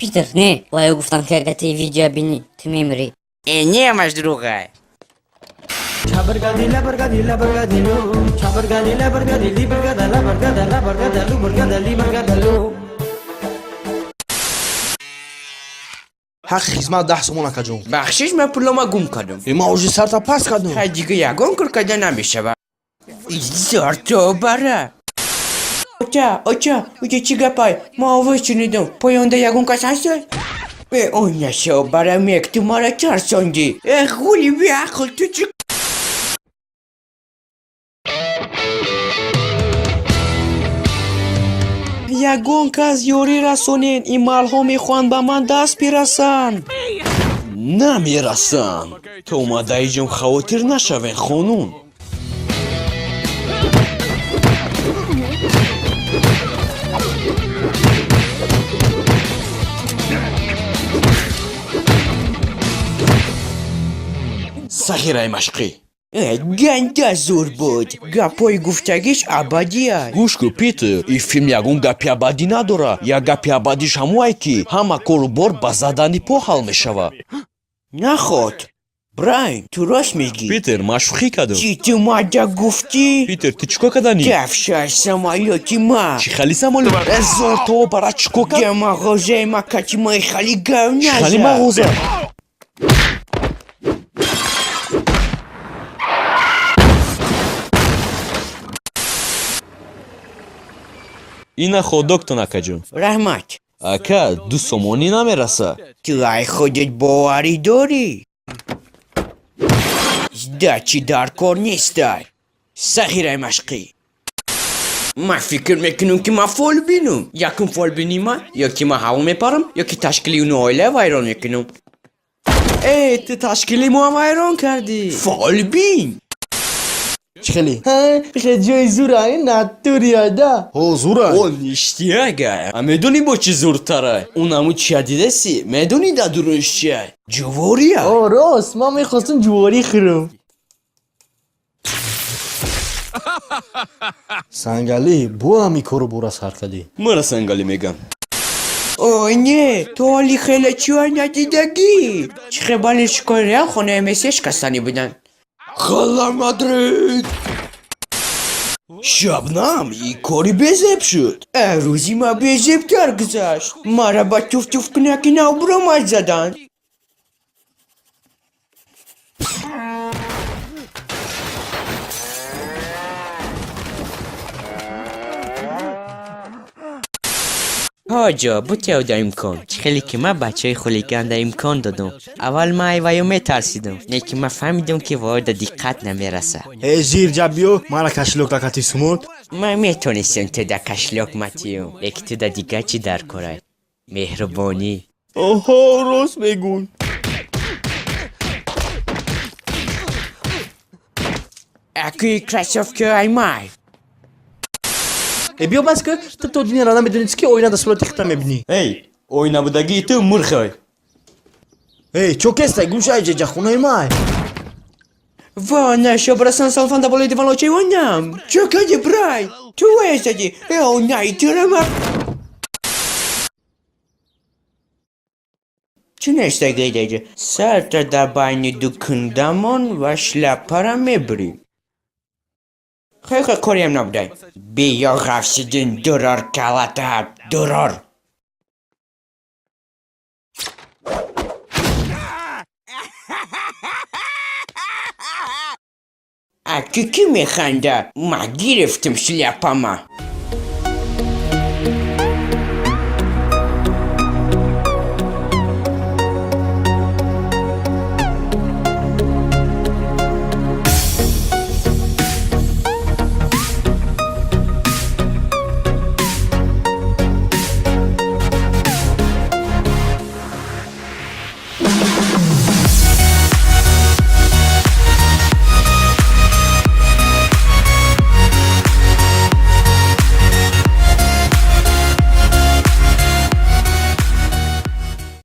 Питер, не, вайо гуфтам, ки агар ти видео бинӣ, ту мемирӣ. Э, не, ҳамаш дурӯғай. Чабаргадила баргадила баргадилу, чабаргадила баргадили баргадала баргадала баргадалу баргадали баргадалу. Ҳаққи хизмат 10 сомон, акаҷон. Бахшиш, ман пулома гум кардам. Э, ман уже сарта пас кардам. Хай, дига ягон кор карда намешава. Зорто бара. Оча, оча, уҷа чӣ гапай? Ман овоз шунидам. Поёнда ягон кас ҳаст? Э, он нашо бара мек, ту мара тарсондӣ. Э, ғули беақл, ту чӣ? Ягон кас ёрӣ расонед, ин малҳо мехоҳанд ба ман даст бирасанд. Намерасанд, то омадаиҷон, хавотир нашавен, хонум. Сағираи машқӣ. Э, ганда зур буд. Гапҳои гуфтагиш абадия. Гӯш кун, Питер, ин филм ягон гапи абадӣ надорад. Як гапи абадиш ҳамое, ки ҳама кору бор ба задани по ҳал мешавад. Наход, Брайн, ту рост мегӣ. Питер, ман шӯхӣ кардам. Чӣ ту мада гуфтӣ? Питер, ту чӣ кор карданӣ? Дафшай самолёти ма. Чӣ хали самолёт? Э, зор то бара, чӣ кор кард? Да мағозаи ма кати мои хали гав Чӣ хали назад. мағоза? Ина ходоктон, акаҷон. Раҳмат. Ака, 2 сомонӣ намераса. Ту ай худат боварӣ дорӣ? Сдачи дар кор нестай. Сағираи машқӣ. Ман фикр мекунам, ки ман фолбинам. Якум фолбини ман ё ки ман ҳаво мепарам, ё ки ташкили уну оила вайрон мекунам. Э, ту ташкили моам вайрон кардӣ. Фолбин. Чӣ хеле? Хе, ҷои зура ин натурияда. Ҳо, зура. О, ништяк. А медонӣ, бо чӣ зуртара? Он ҳамун чия дидаси, медонӣ, дар дуруш чия? Ҷувория. О, рост, ман мехостам ҷуворӣ хӯрам. Сангалӣ, бо ҳами кору бора сар кардӣ. Мара Сангалӣ мегам. О, не, ту ҳоли хеле чиҳо надидагӣ. Чӣ хел болельщикои Реал хонаи Месси шикастанӣ буданд. Хала Мадрид! Шабнам, и кори безеб шуд. Э, рӯзи ма безебтар гузашт. Мара ба туфтуфкунаки нав буромад заданд. Ҳоҷо, бутеода имкон. Чӣ хеле ки ман бачаи хулиганда имкон додум. Аввал ман айваё метарсидум, лекин ман фаҳмидум, ки воҳида диққат намераса. Э, зир ҷаб, биё, мара кошелёк дакати сумод. Ман метонистем ту да кошелёк матиюм, лекин ту да дигар чӣ дар корай? Меҳрубонӣ. Оҳо, рост мегӯй. Акуи кроссовки аймай. Э, биё, бас ки, ту то динера намедонӣ, ки оина дар сурати хита мебинӣ. Эй, оинабудагии ту мурхай. Эй, чо кестай, гӯшай, ҷеҷа хонаи май. Ва, наша брасан салфан да болои диван лочаи онам. Чо кади, Брай? Ту вайстади. Э, онаи тура. Чӣ нестагидаҷа? Сарта дар байни ду кундамон ва шляпара мебурӣ. Хеле кориам набудай. Биё, Ғафсиддин, дурор, калата, дурор. А ки ки механда? Ма гирифтим шляпама.